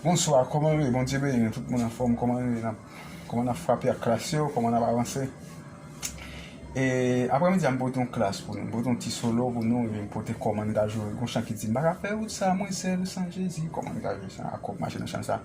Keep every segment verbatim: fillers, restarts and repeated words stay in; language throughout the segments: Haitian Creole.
Bonswa, kòman nou ye? Bondye beni nou. Tout moun anfòm? Kòman nou ye? N ap, kòman n ap frape ak klas yo? Kòman n ap avanse? E aprèmidi a, m pote yon klas pou nou. M pote yon ti solo pou nou. Epi m pote kòman n ka jwe. Gon chan ki di, "M pa ka fè wout sa, mwen sèl san Jezi." Kòman n ka jwe sa? Akò k mache nan chan sa.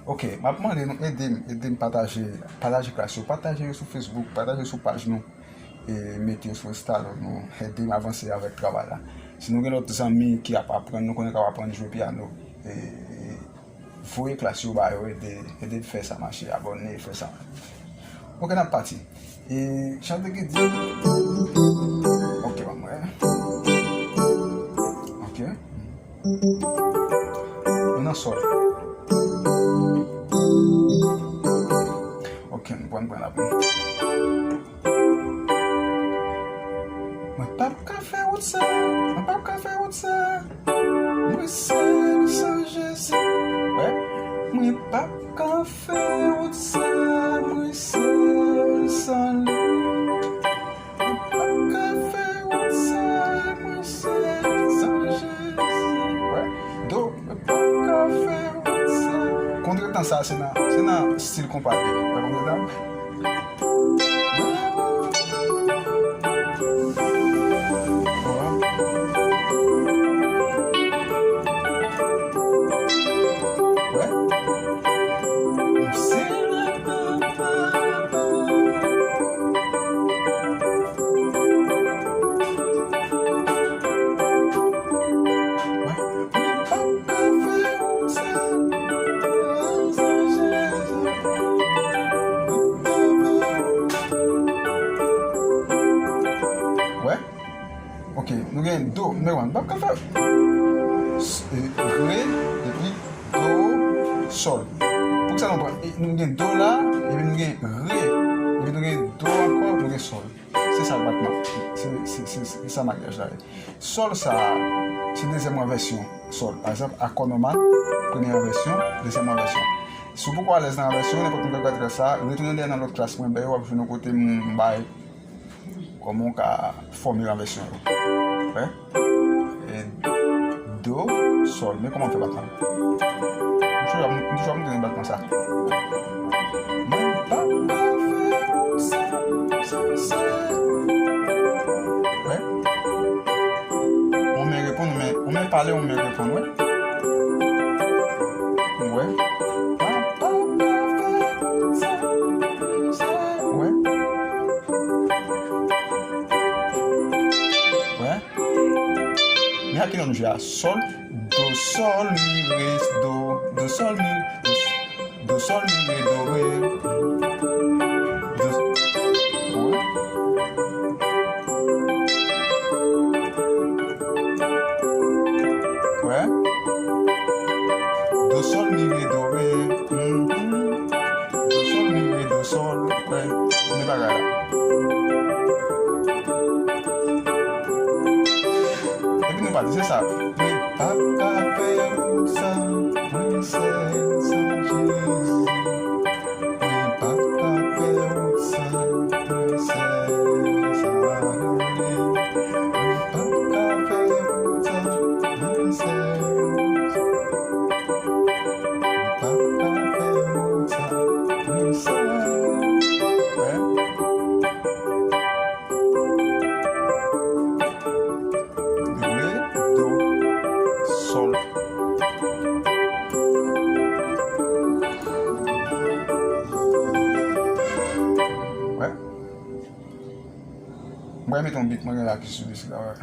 Ok, m ap mande nou ede m, ede m pataje, pataje klas yo, pataje yo sou Facebook, pataje yo sou paj nou, e mete yo sou Insta nou, ede m avanse avèk travay la. Si nou gen lòt zanmi ki ap aprann, nou konnen k ap aprann jwe pyano, e voye klas yo ba yo, ede, ede fè sa mache, abòne, fè sa. Ok, n ap pati. E chante ki di, ok, ban mwen. Ok. Nou nan sòl. Ok, nou pran, pran la pou. Mwen p ap ka fè wout sa, mwen p ap ka fè wout sa. Mwen sèl san Jezi. Wè. Mwen p ap ka fè wout sa, mwen sèl san li. Mwen p ap ka fè wout sa, mwen sèl san Jezi. Wè. Do, mwen p ap ka fè wout sa. Kontretan sa, se nan, se nan stil konpa li. Wè, kontretan. Wè. Ok, nou gen do, nimewo wan. N p ap ka fè s-, e, re, epi do, sòl. Poukisa nou pran, e, nou gen do la, epi nou gen re, epi nou gen do ankò, nou gen sòl. Se sa batman. Se, se, se, se sa maryaj la ye. Sòl sa a, se dezyèm ran vèsyon sòl. Pa egzanp, akò nòmal, premye ran vèsyon, dezyèm ran vèsyon. Si w poko alèz nan ran vèsyon, nenpòt moun ka gade klas sa a, retounen dèyè nan lòt klas mwen bay yo, w ap jwenn yon kote m bay kòman w ka fòme ran vèsyon yo. Wè? E do, sòl. Men kòman m fè batman. M toujou ap, m toujou ap montre nou batman sa. Mwen pa ka fè sa, sa, sa. Wè? Yon men reponn, yon men, yon men pale, yon men reponn, wè. Wè. Pa, pa ka fè sa, sa. Wè. Wè. Men a ki nòt nou jwe a? Sòl, do, sòl, mi, re, do, do, sòl, mi, do, do, sòl, mi, re, do, re. Do, wè. Wè. Do, sòl, mi, re, do, re. Mhm. Do, sòl, mi, re, do, sòl. Wè. Men bagay la. Epi nou pa di se sa. Mwen pa ka fè wout sa, mwen sèl san Jezi. Mwen pa ka fè wout sa, mwen sèl san li. Mwen pa ka fè wout sa, mwen sèl. Mwen pa ka fè wout sa, mwen sèl. Wè. Re, do, sòl. Wè. Mwen mete yon beat mwen gen la ki sou beat la, wè.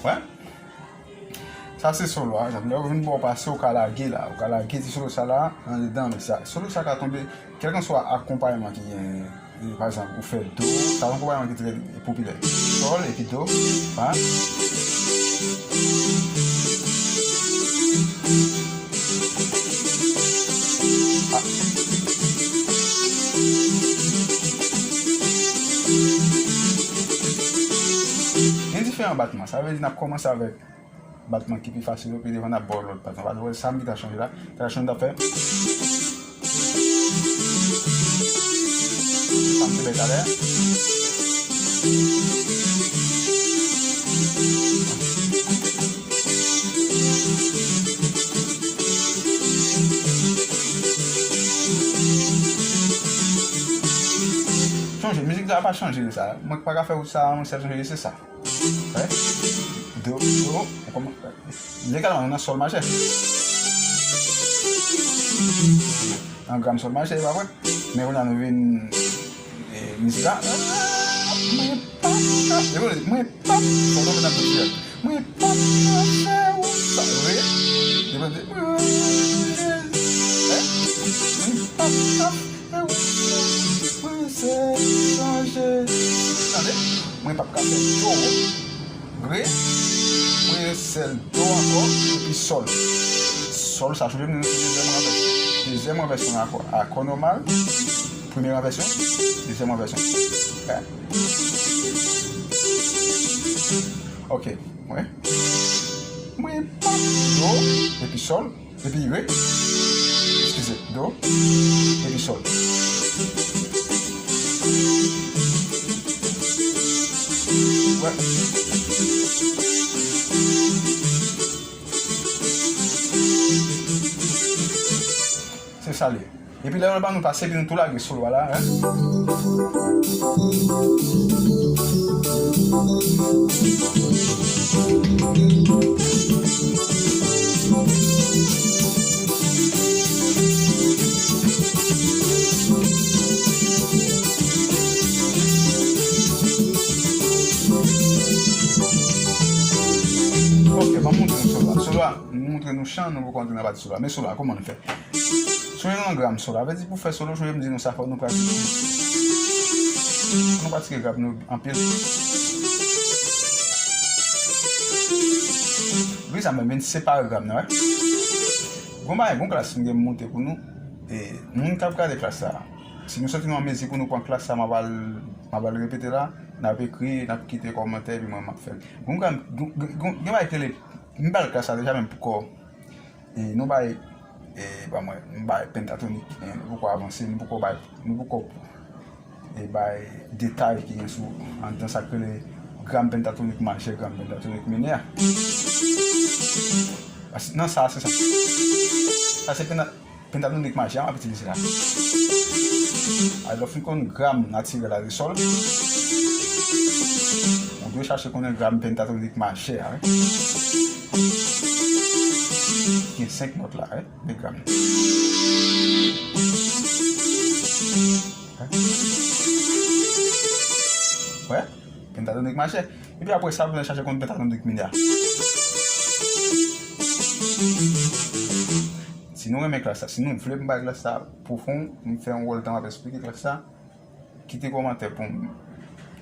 Wè? Sa se solo a. Lè w vin bò pase, ou ka lage la. Ou ka lage ti solo sa la andedan, men sa, solo sa ka tonbe, kèlkanswa akonpayman ki gen, e, pa egzanp, ou fè do, sa se yon akonpayman ki trè popilè. Sòl epi do, pa. Gen diferan batman. Sa vle di n ap kòmanse avèk batman ki pi fasil yo, pi devan n ap ba w lòt batman. Pa egzanp, sa m ki ta chanje la, ta chanje, m ta fè. Sa m te bay talè. Chanje, mizik sa pa chanje sa. Mwen pa ka fè ou sa, mwen sèl chanje se sa. Wè? Do, do, ou kòman-, legalman, nou nan sòl majè. Nan gram sòl majè, e pa vre? Men kounye a nou vin, e, mizik la. Mwen p ap ka, e, mwen p ap, fò nou mete nan tout fiyèl. Mwen p ap ka fè ou sa, wi. E, mwen, e, mwen p ap ka fè ou sa. Mwen se chanje. Tande? Mwen p ap ka fè do. Re, mwen sèl do ankò, epi sòl. Sòl sa, chanje m nan dezyèm ranvèsyon. Dezyèm ranvèsyon akò, akò nòmal. Premye ranvèsyon, dezyèm ranvèsyon. Wè. Ok, wè. Mwen pa do, epi sòl. Epi re, eskize, do, epi sòl. Wè. Se sa l ye. Epi lè yo ban nou pase, epi nou tou lage solo a la, hein. Ok, ban m montre nou solo a. Solo a, m montre nou chan, nou poko antre nan pati solo a. Men solo a, kòman nou fè? Sonje nou nan gram solo. Sa vle di pou fè solo, sonje m di nou sa, fò nou pratike. Fò nou pratike gram nou anpil. Wi, sa menm, vin separe gram nan, wè. Gon bagay, gon klas m gen monte pou nou. E, moun k ap gade klas sa, si nou santi nou an mezi pou nou pran klas sa, m ap al, m ap al repete la, n ap ekri, n ap kite kòmantè, epi mwen, m ap fè l. Gon gram, gon, gon, gon, gen bagay ki rele, m ba l klas sa deja, menm pou kò. E nou bay, e, ba mwen, nou bay pentatonik, e, nou poko avanse, nou poko bay, nou poko, e, bay detay ki gen sou, anndan sa k rele gram pentatonik majè, gram pentatonik minè. Paske nan sa, se sa. Sa se penta-, pentatonik majè a m ap itilize la. Alò, lè w fin konn gram natirèl a resòl, ou dwe chache konnen gram pentatonik majè a, wi. Gen senk nòt la, wi, de gram. Wè, pentatonik majè. Epi apre sa, nou chache konn pentatonik minè a. Si nou renmen klas sa, si nou vle m bay klas sa pwofon, m fè yon wòl tan m ap esplike klas sa, kite kòmantè pou m,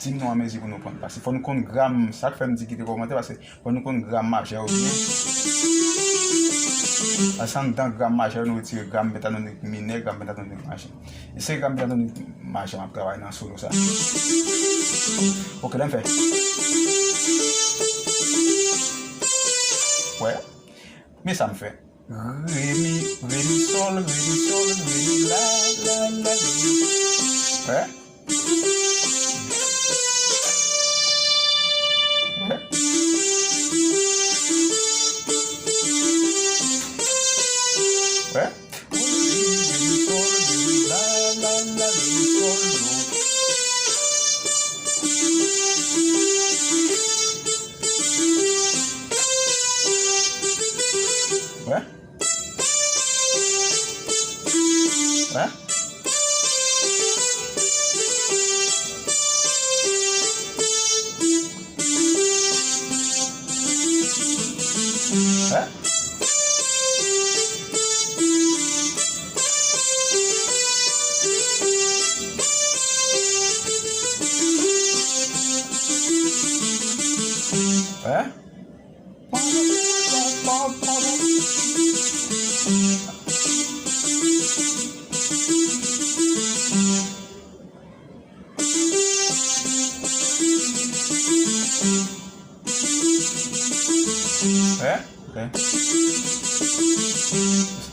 di m nou an mezi pou nou pran l. Paske fò nou konn gram, sa k fè m di kite kòmantè, paske fò nou konn gram majè yo byen. Paske anndan gram majè yo, nou retire gram pentatonik minè, gram pentatonik majè. E se gram pentatonik majè m ap travay nan solo sa. Ok, lè m fè. Wè. Men sa m fè. Re, mi, re, mi, sòl, re, mi, sòl, re, mi, la, la, la, re, mi. Wè. Wè. Wè. Wè. Wè.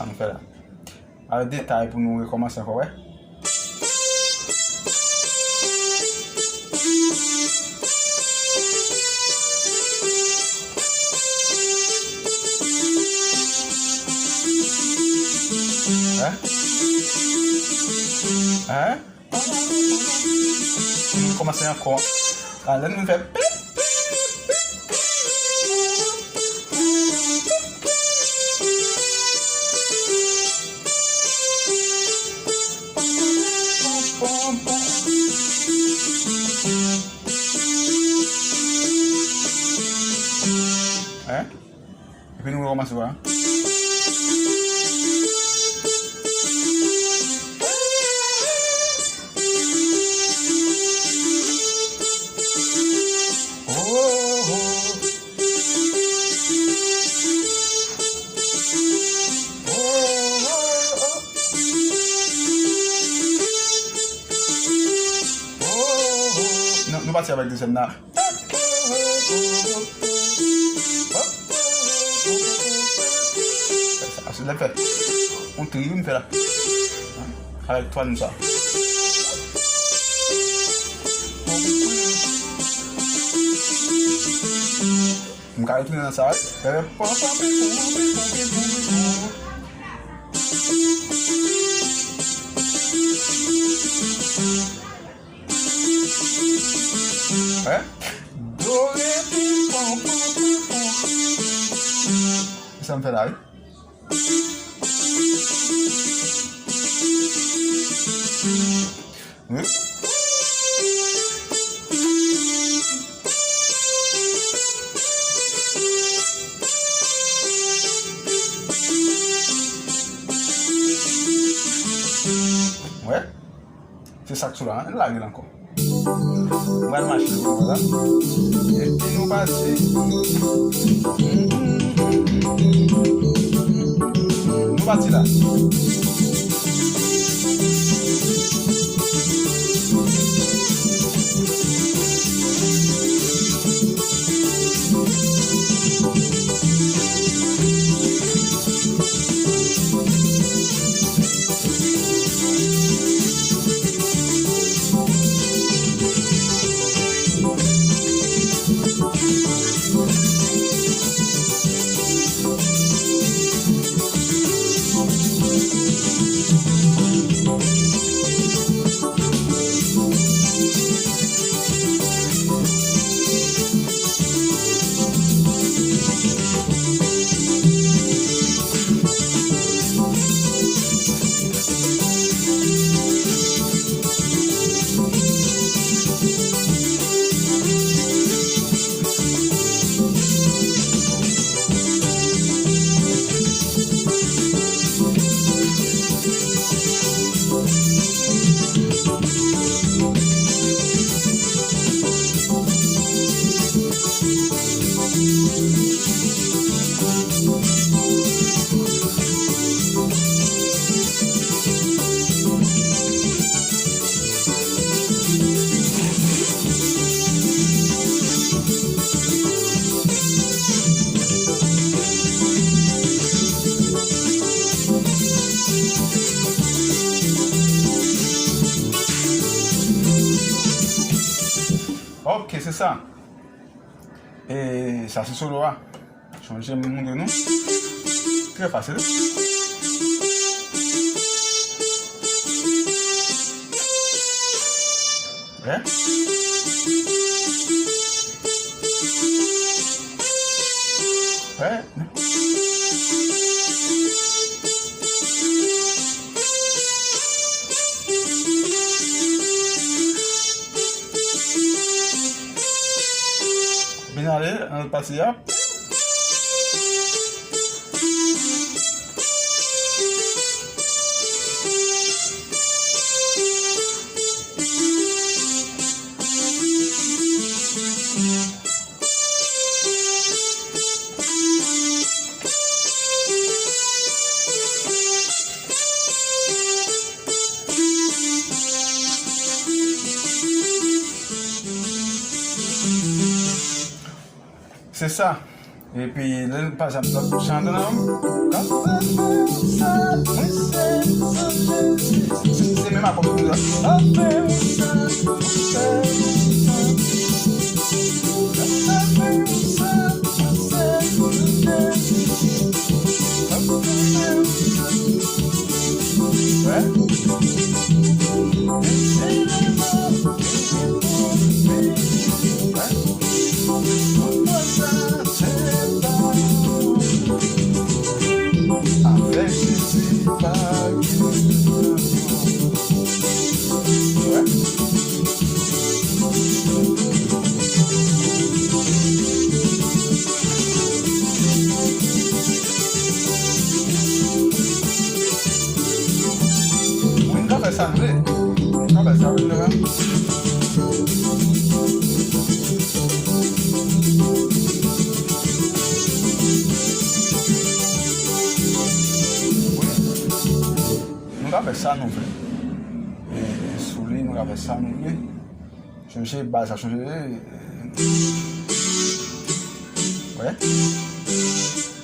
Nou fè la. Avèk detay pou nou rekòmanse ankò, wè. Hein? Hein? Nou kòmanse ankò. A, lè nou fè pip, pip, pip, pip. Hein? Epi nou rekòmanse, vwala. Oh, oh. Oh, oh, oh. Oh, oh. Nou, nou pati avèk dezyèm la. Sa, se lè fè. On tri, wi, m fè la. Avèk twa nou sa. M ka retounen nan sa, wi. Fè pam, pam, pim, pim, pim, pim, pim, pim. Hein? Do, re, mi, fa, fa, fa, fa. Sa m fè la, wi. Wi. Wè. Se sa k sou la, ann lage l ankò. Mwen al mache pou nou la. Epi nou pati. Nou pati la. Ok, se sa. E sa se solo a. Chonje m montre nou. Trè fasil. Wè. Wè. Vin ale nan lòt pati a. Se sa. Epi, lè n pa janm chante, non? Avèk Jezi pa gen pèdi ankò. Wè. Wi, n ka fè sa n vle. N ka fè sa n vle. Wi. Nou ka fè sa nou vle. E, sou li, nou ka fè sa nou vle. Chonje baz la, chonje. Wè.